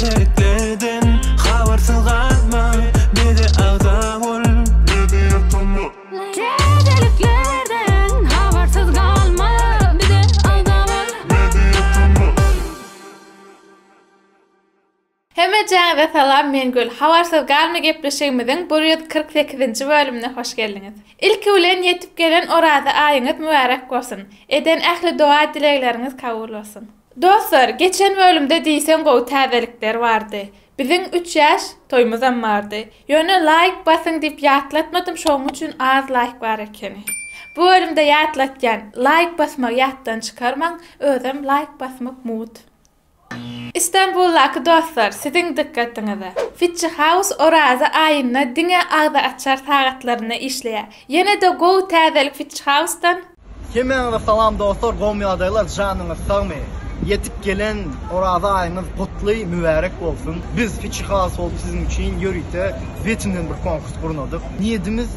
Täzeliklerden habarsyz galma bize agza bol. Täzeliklerden habarsyz galma bize agza bol. Hemejäňize salam men Gül. Habarsyz galma gepleşigimiziň 148-nji bölümine hoş geldiňiz. Ilki bilen ýetip gelen Oraza aýyňyz mübärek bolsun. Eden ähli doga dilegleriňiz kabul bolsun. Dostlar, geçen bölümde diýseň gowy täzelikler bardy. Biziň üç ýaş toýumyzam bardy. Ýöne laýk basyň diýip ýatlatmadym şoň üçin az laýk bar ekeni. Bu bölümde ýatlatýan, laýk basmagy ýatdan çykarmaň, özem laýk basmak mugt. Istanbuldaky dostlar, siziň dykgatyňyza! Fitçi House Oraza aýynda diňe agzy açar sagatlarynda işleýär. Ýene-de gowy täzelik Fitçi House-dan! Hemmäňize salam dostlar gowmy ýagdaýlar janyňyz sagmy ýetip gelen oraza aýyňyz gutly mübärek bolsun biz Fiçi House bolup siziň üçin ýörite betinden bir konkurs gurnadyk niýedimiz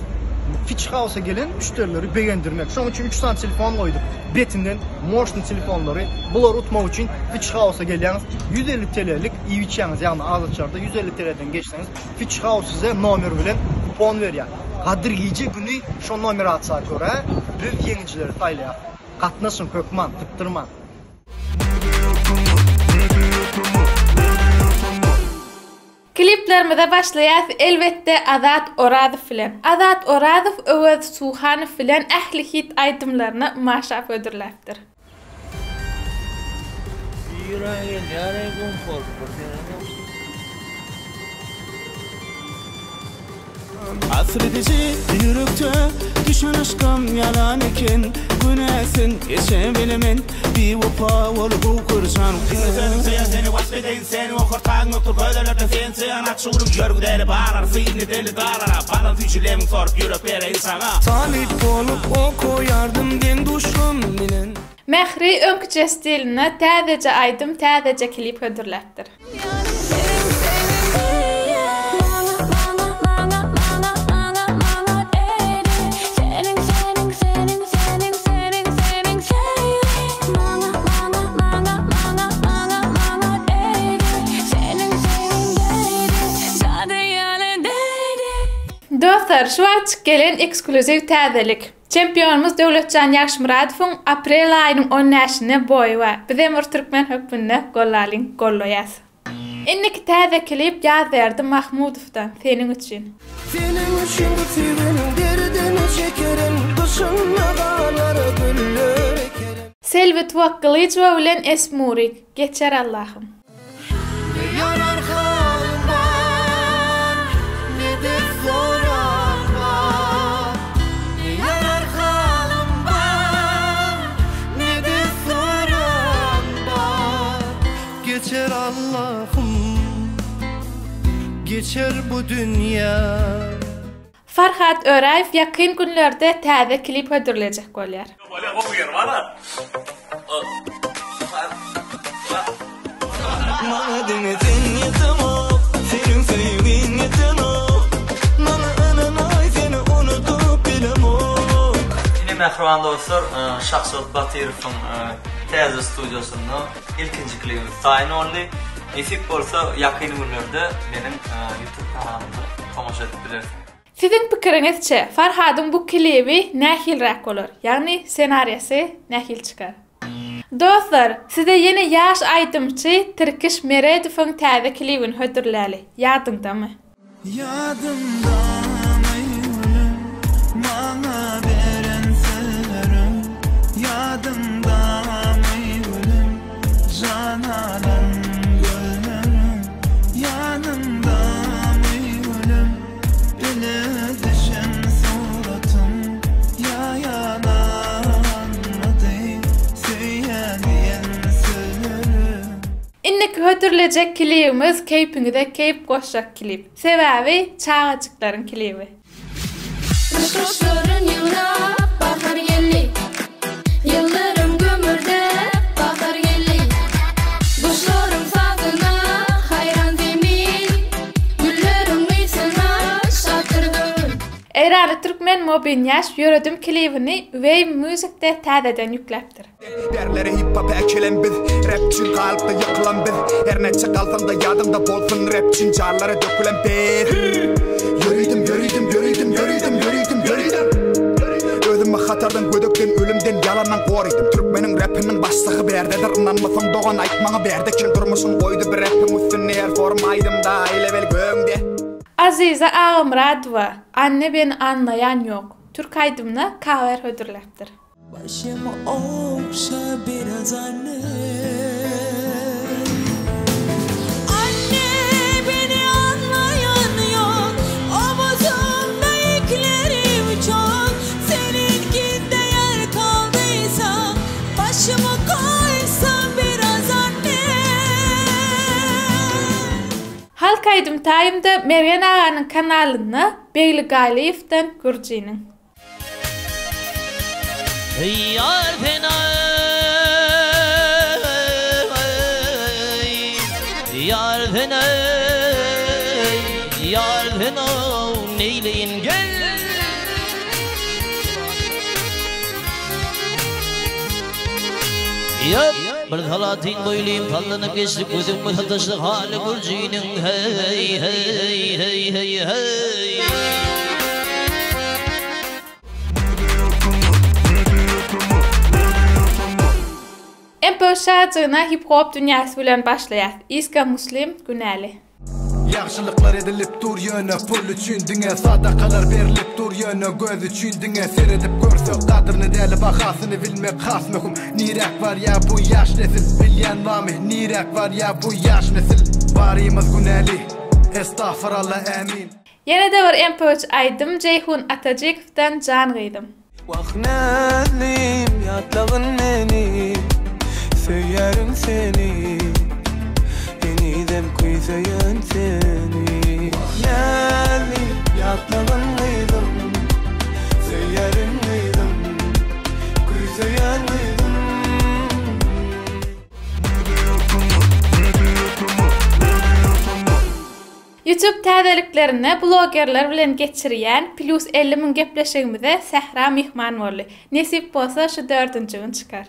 Fiçi House-a gelen müşderileri begendirmek şoň üçin üç sany telefon goýduk betinden moşny telefonlary bulary utmak üçin Fiçi House-a gelýäňiz 150 TL-lik iýip içýäňiz ýagny azaçarda 150 TL-den geçseňiz Fiçi House size nomer bilen kupon berýär Gadyr gije güni şo nomerasiýa görä biz ýeňijileri saýlaýas. Gatnaşyň hökman, sypdyrman. Kliplerimize başlaýas elbetde Azat Orazow bilen. Azat Orazow Öwez Suhanow bilen ähli hit aýdymlaryna maşap hödürläpdir. Nirä gelýär-eý gumhor bir seredem. Asyl ediji ýürekde düşen yşkym ýalan eken Günäsin geçe bilemen biwepa bolup howkurjan. Diňe sözüň söýen seni wasp edeýin seni okar taýyň ýokdur gözellerden sen söýen açyk urup ýör gideli barar syn edeli daglara balan süýji lebiň sorup ýürek bereýin saňa. Talyp bolup okaýardym deň-duşum bilen. Mähri öňküçe stilinde täzeje aýdym, täzeje klip hödürläpdir. Dostlar, şu wagtjyk gelen eksklýuziw täzelik. Çempionymyz Döwletjan Ýagşymyradowyň aprel aýynyň on bäşinde boýy bar. Bizem bir türkmen hökmünde gollalyň, gollaýas. Indiki täze klip Ýazberdi Mahmudowdan, Seniň üçin. Seniň üçin bu söýginiň derdini çekerin, Gyşynda galar güller ekerin. Selbi Tuwakgylyjowa bilen Esmurik, Geçer Allahym. Ne ýarar halym bar, ne-de soran bar. Ne ýarar halym bar, ne-de soran bar. Geçer Allahym, geçer bu dünýä. Farhat Öräýew ýakyn günlerde täze klip hödürlejek bolýar. Maňa diňe sen ýeteňok, seniň söýgiň ýetenok. Maňa ynanaý seni unudyp bilemok. Ine mähriban dostlar, Şahzod Batyrowyň täze studiýasynda ilkinji klibimiz taýyn boldy. Nesip bolsa ýakyn günlerde meniň YouTube kanalymda tomaşa edip bilersiňiz. Siziň pikiriňizçe Farhadyň bu klibi nähiliräk bolar? Ýagny senariýasy nähili çykar? Dostlar, size ýene ýaş aýdymçy Tirkiş Meredowyň täze klibini hödürläli. Ýadyňdamy? Ýadyňdamy gülüm, maňa beren sözleriň Ýadyňdamy gülüm, jan alan gözleriň Ýadyňdamy gülüm, bile düşen suratyň Ýa ýalanmydy söýýän diýen sözleriň. Indiki hödürlejek klibimiz keýpiňize keýp goşjak klip. Sebäbi çagajyklaryň klibi. Gyş guşlaryn ýygnap bahar geldi. Ýyldyrym gümmürdäp bahar geldi. Guşlaryň sazyna haýran zemin. Gülleriň ysyna şatdyr göwün. Eýranly türkmen. Mobinýaş Ýöredim klibini Wave Music-de täzeden ýükläpdir. Derlere hip hop äkelen biz Rap üçin galypda ýykylan biz Her näçe galsamda ýadyňda bolsun Rap üçin janlara dökülen biz Ýöridim ýöridim ýöridim ýöridim ýöridim ýöridim Özümi hatardan gödekden ölümden ýalandan gorydym Türkmeniň rapiniň başlygy bärdedir Ynanmasaň dogan aýt maňa bärde kim durmuşyn goýdy bir rapiň üstünde her forum aýdymda aýla bel gögüňde. Aziza Agamyradowa, Anne beni anlaýan ýok, türk aýdymyna cover hödürläpdir. Başym ogşa biraz anne. Anne beni anlayan yok. Omuzumda yüklerim çok. Seninkinde yer kaldıysa başımı koysam biraz anne. Halk aýdym taýymda Mergen aganyň kanalynda Begli Galyýewden Gürjiniň. Ýar sen aý, ýar sen aý, ýar sen ow, neýleýin gel. Ýap, bir salatyn boýlym sallanyp geçdi gözüňe sataşdy haly gürjiniň heý, heý, heý, heý, heý. MP şajygyna hip-hop dünýäsi bilen başlaýas. Iska Muslim, Günäli. Ýagşylyklar edilip dur ýöne pul üçin diňe Sadakalar berlip dur ýöne göz üçin diňe Seredip görsek gadryny däli bahasyny bilmek has möhüm Niräk barýa bu ýaş nesil bilýän bamy Niräk barýa bu ýaş nesil Barymyz günäli Estagfyralla ämin. Ýene-de bir MP3 aýdym Jeýhun Atajykowdan Jan gyzym. Wah näzlim ýatlagyn meni Söýýärin seni Henizem küýseýän seni Wah näzlim ýatlagyn gyzym Söýýärin gyzym Küýseýän gyzym. Youtube täzeliklerinde blogerler bilen geçirýän Plus 50 müň gepleşigimize Sähra myhman boldy. Nesip bolsa şu dördünji gün çykar.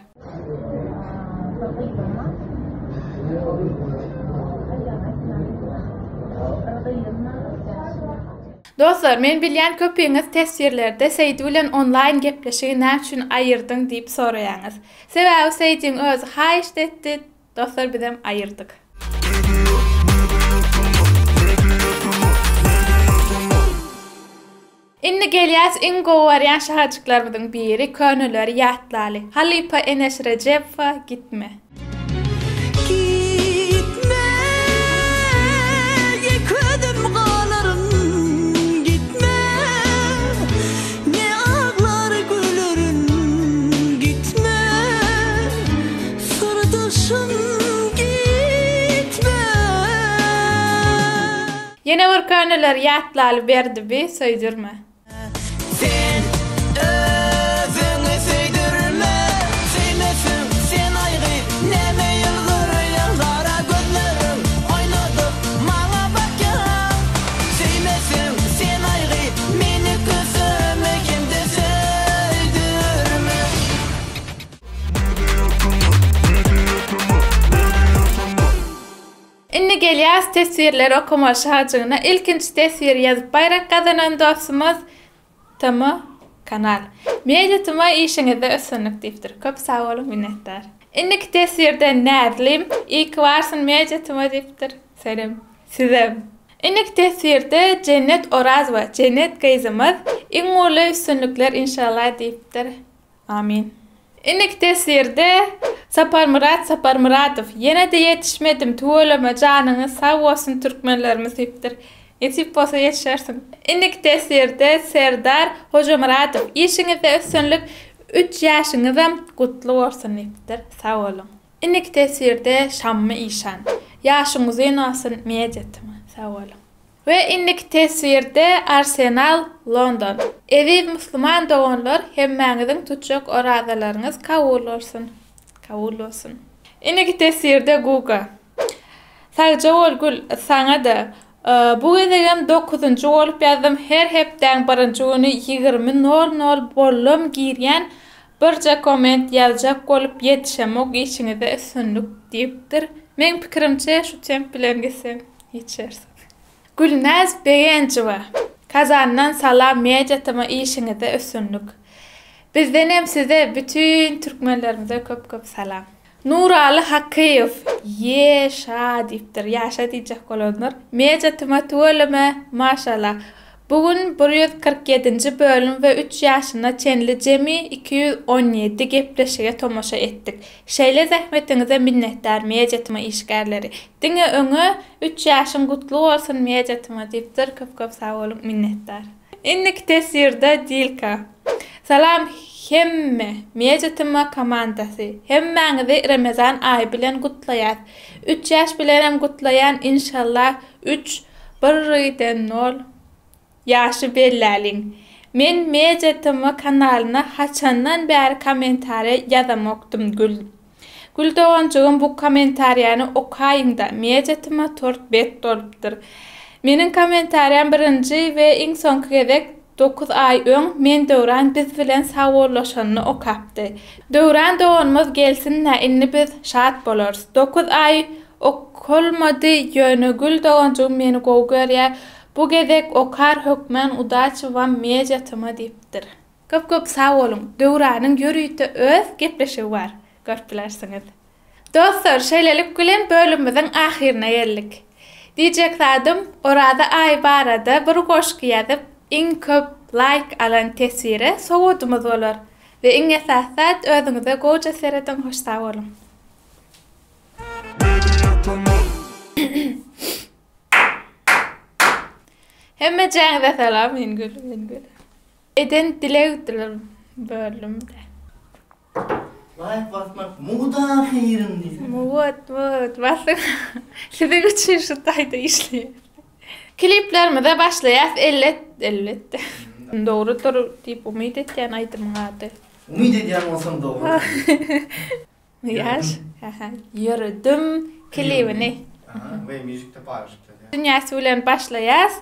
Dostlar men bilýän köpiňiz teswirlerde Seýdi bilen onlaýn gepleşigi näme üçin aýyrdyň diýip soraýaňyz. Sebäbi Seýdiň özi haýyşt etdi, Dostlar bizem aýyrdyk. Indi gelýäs iň gowy barýan şahajyklarymyzyň biri köneleri ýatlaly. Halypa Eneş Rejebowa gitme. Gitme ýeke özüm galaryn gitme Ne aglar gülerin gitme Syrdaşym gitme. Ýene bir köneleri ýatlaly Berdi bi söýdürme. Sen özüňi söýdürme Söýmeseň sen aýgy Näme ýylgyrýaň gara gözleriň oýnadyp maňa bakýaň Söýmeseň sen aýgy meni köseme hemde söýdürme. Indi gelýäs teswirleri okamaly şahajygyna ilkinji teswiri ýazyp baýrak gazanan dostumyz Tm kanal. Media Tm işiňizde üstünlik diýipdir. Köp sag boluň minnetdar. Indiki teswirde Näzlim iyi ki varsyn Media Tm diýipdir. Senem. Sizem. Indiki teswirde Jennet Orazowa Jennet gyzymyz iň uly üstünlikler inşallah diýipdir. Amin. Indiki teswirde Saparmyrat Saparmyradow ýene-de ýetişmedim tüweleme janyňyz sag bolsun türkmenlerimiz diýipdir. Nesip bolsa ýetişersiň. Indiki teswirde Serdar Hojamyradow işiňizde üstünlik üç ýaşyňyzam gutly bolsun diýipdir. Sag boluň. Indiki teswirde Şammy işan. Ýaşyň uzyn bolsun Media tm. Sag boluň. We indiki teswirde Arsenal London. Eziz musliman doganlar hemmäňiziň tutjak orazalaryňyz kabul bolsun. Kabul bolsun. Indiki teswirde Guga. Sagja bol Gül, saňa-da. Bu gezegem dokuzynjy bolup ýazdym her hepdäň birinji güni 20 nol nol boldum girýän birje komment ýazjak bolup ýetişemok işiňizde üstünlik diýipdir. Meň pikirimçe şu temp bilen gitseň ýetişersiň. Gülnäz Begenjowa Kazandan salam Media tm işiňizde üstünlik. Bizdenem size bütün türkmenlerimize köp köp salam. Nuraly Hakyýew, Ýe-şa diýipdir, ýaşa diýjek bolandyr. Media tm tüweleme, maşallah. Bu gün 147-nji bölüm we üç ýaşyna çenli jemi 217 gepleşige tomaşa etdik. Şeýle zähmetiňize minnetdar Media tm işgärleri. Diňe öňe, üç ýaşyň gutly bolsun Media tm diýipdir, köp köp sag boluň minnetdar. Indiki teswirde Dilka. Salam hemme Media TM komandasy. Hemmäňizi Remezan aýy bilen gutlaýas. Üç ýaş bilenem gutlaýan inşallah üç bir giden nol ýaşy belläliň. Men Media TM kanalyna haçandan bäri kommentariýa ýazamokdym gül. Gül doganjygym bu kommentariýany okaýyňda Media TM tort bet bolupdyr. Meniň kommentariýam birinji we iň soňky gezek Dokuz aý öň men Döwran biz bilen sagbollaşanyny okapdy. Döwran doganymyz gelsin-dä indi biz şat bolarys. Dokuz aý okalmady ýöne Gül doganjygym meni gowy görýär. Bu gezek okar hökmän udaçi wam media tma diýipdir. Köp köp sag boluň. Döwranyň ýörite öz gepleşigi bar. Görüp bilersiňiz. Dostlar, şeýlelik bilen bölümimiziň ahyryna geldik. Diýjek zadym, Oraza aýy barada bir goşgy ýazyp, iň köp laýk alan teswire sowgadymyz bolar. We iň esasy zat, özüňize gowja serediň, hoş sag boluň. Hemmejäňize salam, men Gül, men Gül. Eden dileg bölümde. Laýk basmak mugt ahyryn diýsene. Mugt mugt basyň. Siziň üçin şu taýda işleýäs. Kliplerimize başlaýas ellet elbetde. Dogrudyr diýip umyt etýän aýdymyň ady. Umyt edýän bolsaň dogrudyr. Ýaş ýöredim klibini. We müzikde paýlaşypdyr. Dünýäsi bilen başlaýas.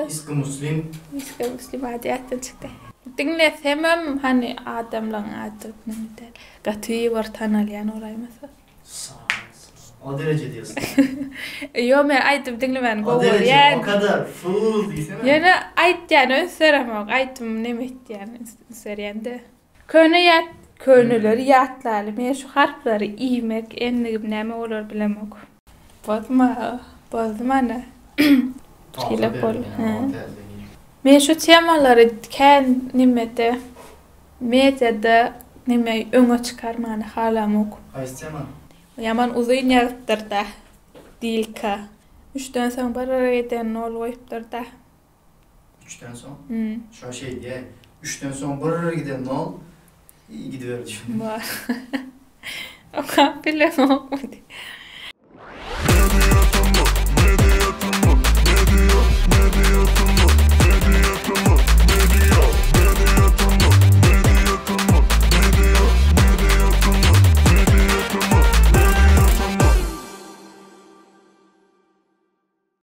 Iski Muslim. Iski Muslim ady ýatdan çykdy. Diňlesemem hany adamlaň ady neme däl. Gaty bir tanalýan bolaýmasa. O dereje diýýärsiň. Ýok men aýdym diňlemäni gowy O dereje, görýän. o kadar full diýsene. Ýöne aýtýan üns beremok. Aýdym neme etýän üns berýän-de. Köne ýat köneleri ýatlaly men şu harplary iýmek endigim näme bolar bilemok. Bozma bozdum ana. Şeýle bol. Men şu temalary kän nimede mediada nime öňe çykarmany halamok. Haýsy tema? Ýaman uzyn ýazypdyrda Dilka. Üçden soň bir eden nol goýupdyrda. Üçden soň? Şo şeý diýäý. Üçden soň bir giden nol gidiberdi. Bar. Okap bilemokmy diý.